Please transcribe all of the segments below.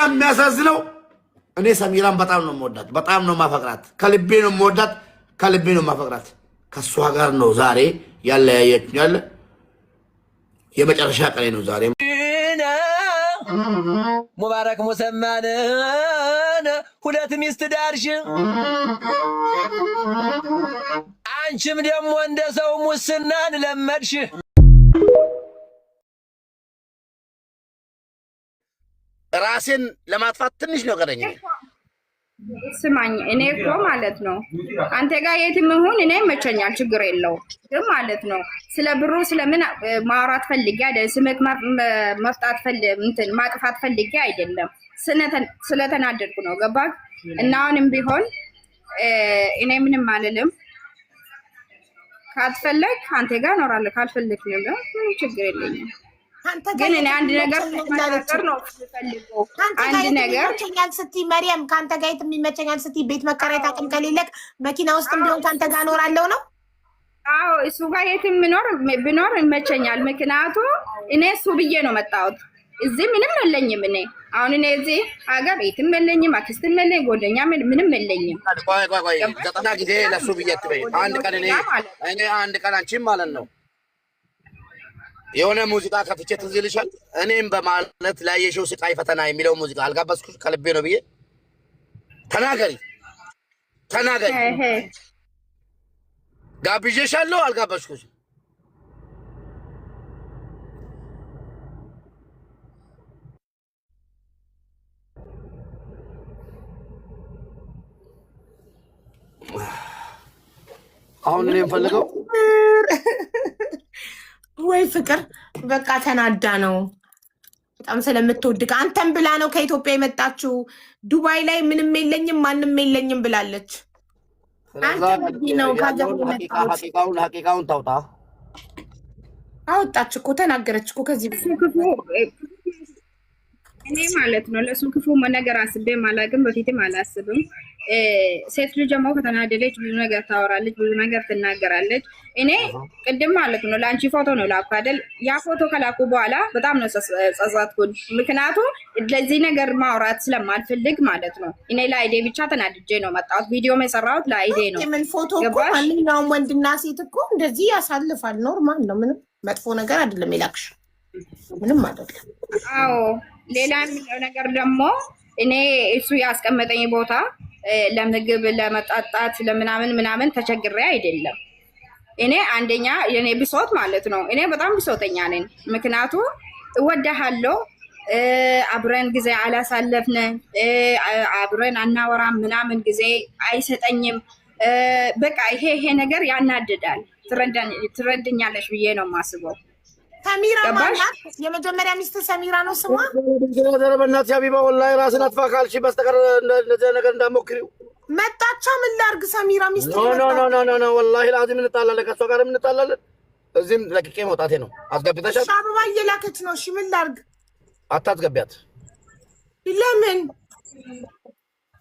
በጣም የሚያሳዝነው እኔ ሰሚራን በጣም ነው የምወዳት፣ በጣም ነው የማፈቅራት። ከልቤ ነው የምወዳት፣ ከልቤ ነው የማፈቅራት። ከእሷ ጋር ነው ዛሬ ያለያየችኝ ያለ የመጨረሻ ቀኔ ነው ዛሬ። ሙባረክ ሙሰማን ሁለት ሚስት ዳርሽ፣ አንቺም ደግሞ እንደ ሰው ሙስናን ለመድሽ። ራሴን ለማጥፋት ትንሽ ነው ቀረኝ። ስማኝ፣ እኔ እኮ ማለት ነው አንተ ጋር የትም ይሁን እኔ ይመቸኛል፣ ችግር የለውም። ግን ማለት ነው ስለ ብሩ ስለምን ማውራት ፈልጌ አይደለም፣ ስምክ መፍጣት እንትን ማጥፋት ፈልጌ አይደለም፣ ስለተናደድኩ ነው። ገባህ? እና አሁንም ቢሆን እኔ ምንም አልልም። ካልፈለግ አንተ ጋር እኖራለሁ፣ ካልፈለግ ምንም ችግር የለኝም። ግን እኔ አንድ ነገር መናገር ነው የምፈልገው። አንድ ነገር ይመቸኛል ስትይ መሪያም፣ ከአንተ ጋር የትም ይመቸኛል ስትይ ቤት መከራየት አቅም ከሌለክ መኪና ውስጥም ቢሆን ከአንተ ጋር እኖራለሁ ነው። አዎ፣ እሱ ጋር የትም ብኖር ይመቸኛል። ምክንያቱ እኔ እሱ ብዬ ነው መጣሁት። እዚህ ምንም የለኝም። እኔ አሁን እኔ እዚህ ሀገር የትም የለኝም፣ አክስትም የለኝ፣ ጓደኛ ምንም የለኝም። ቆይ ቆይ ቆይ፣ 90 ጊዜ ለሱ ብዬ አትበይ። አንድ ቀን እኔ አንድ ቀን አንቺም ማለት ነው የሆነ ሙዚቃ ከፍቼ ትዝ ይልሻል። እኔም በማለት ላየሽው ስቃይ ፈተና የሚለው ሙዚቃ አልጋበዝኩሽ ከልቤ ነው ብዬ ተናገሪ ተናገሪ። ጋብዤሻለሁ፣ አልጋበዝኩሽም። አሁን እኔ የምፈልገው ወይ ፍቅር በቃ ተናዳ ነው በጣም ስለምትወድቅ አንተን ብላ ነው ከኢትዮጵያ የመጣችው። ዱባይ ላይ ምንም የለኝም ማንም የለኝም ብላለች። አንተ ብዬ ነው ከሀገር የመጣሁት። ሀቂቃውን ታውጣ። አወጣች እኮ ተናገረች እኮ ከዚህ ክፉ እኔ ማለት ነው ለእሱ ክፉ ነገር አስቤም አላውቅም፣ በፊትም አላስብም። ሴት ልጅ ደግሞ ከተናደደች ብዙ ነገር ታወራለች፣ ብዙ ነገር ትናገራለች። እኔ ቅድም ማለት ነው ለአንቺ ፎቶ ነው ላኩ አይደል? ያ ፎቶ ከላኩ በኋላ በጣም ነው ጸጸትኩኝ። ምክንያቱም ለዚህ ነገር ማውራት ስለማልፈልግ ማለት ነው። እኔ ለ ID ብቻ ተናድጄ ነው መጣሁት። ቪዲዮም የሰራሁት ለ ID ነው። ምን ፎቶ እኮ ማንኛውም ወንድና ሴት እኮ እንደዚህ ያሳልፋል። Normal ነው። ምንም መጥፎ ነገር አይደለም። የላክሽ ምንም አይደለም። አዎ፣ ሌላ የሚለው ነገር ደግሞ እኔ እሱ ያስቀመጠኝ ቦታ ለምግብ ለመጣጣት ለምናምን ምናምን ተቸግሬ አይደለም። እኔ አንደኛ የኔ ብሶት ማለት ነው። እኔ በጣም ብሶተኛ ነኝ። ምክንያቱ እወድሃለሁ፣ አብረን ጊዜ አላሳለፍን፣ አብረን አናወራም ምናምን ጊዜ አይሰጠኝም። በቃ ይሄ ይሄ ነገር ያናድዳል። ትረድኛለሽ ብዬ ነው የማስበው። ሰሚራ ማናት? የመጀመሪያ ሚስት ሰሚራ ነው ስሟ። በእናትሽ ሀቢባ ወላሂ ራስን አጥፋ ካልሽ በስተቀር እንደዚያ ነገር እንዳትሞክሪው። መጣቻ ምን ላድርግ? ሰሚራ ሚስት No, no, no, no, no፣ ወላሂ ላዚም እንጣላለን፣ ከእሷ ጋርም እንጣላለን። እዚህም ለቅቄ መውጣቴ ነው። አስገብተሻል። አበባ እየላከች ነው። እሺ ምን ላድርግ? አታስገቢያት። ለምን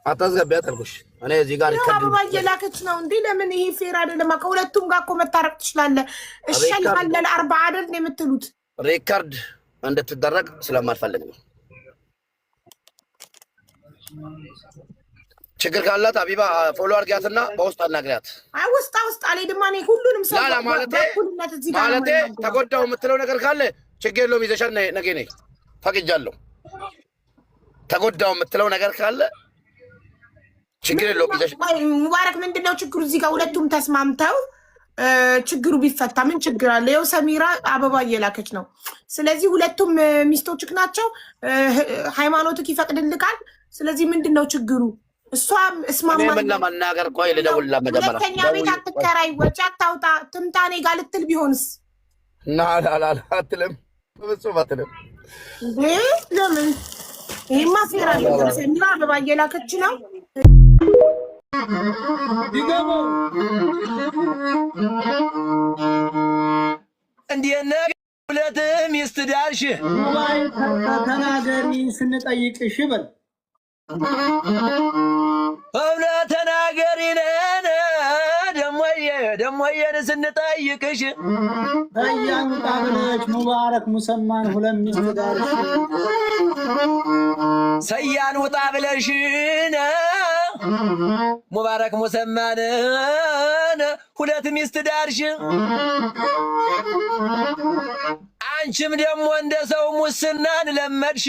አታስገቢያት አልኩሽ። እኔ እዚህ ጋር አበባ እየላከች ነው እንዴ? ለምን? ይሄ fair አይደለም። ከሁለቱም ጋር እኮ መታረቅ ትችላለህ። እሸልሃለሁ ለአርባ አይደል ነው የምትሉት? Record እንድትደረግ ስለማልፈልግ ነው። ችግር ካላት ሀቢባ follow አድርጊያትና በውስጥ አናግሪያት። አይ ውስጣ ውስጥ አልሄድማ እኔ ሁሉንም ሰው ላላ ማለቴ ማለቴ ተጎዳው የምትለው ነገር ካለ ችግር የለውም፣ ይዘሻል ነገ ነይ፣ ፈቅጃለሁ። ተጎዳው የምትለው ነገር ካለ ችግር የለውም፣ ይዘሻል። ሙባረክ፣ ምንድን ነው ችግሩ እዚህ ጋር? ሁለቱም ተስማምተው ችግሩ ቢፈታ ምን ችግር አለ? ይኸው ሰሚራ አበባ እየላከች ነው። ስለዚህ ሁለቱም ሚስቶችክ ናቸው፣ ሃይማኖትክ ይፈቅድልካል። ስለዚህ ምንድን ነው ችግሩ? እሷ እስማማ ምን ለመናገር ቆይ ልደውልላት መጀመሪያ። ሁለተኛ ቤት አትከራይ፣ ወጪ አታውጣ፣ ትምጣ እኔ ጋር ልትል ቢሆንስ? ና አትልም፣ በፍጹም አትልም። ለምን? ይሄማ fair አይደለም። ሰሚራ አበባ እየላከች ነው። እንዴት ነህ? ሁለት ሚስት ዳርሽ ተናገሪ ስንጠይቅሽ በል እውነት ተናገሪ ነን ደሞዬ ደሞዬን ብለን ስንጠይቅሽ ሰያን ውጣ ብለሽ ሙባረክ ሙሰማን ሁለት ሚስት ዳርሽ። ሰያን ውጣ ብለሽን ሙባረክ ሙሰማን ሁለት ሚስት ዳርሽ። አንቺም ደግሞ እንደ ሰው ሙስናን ለመድሽ።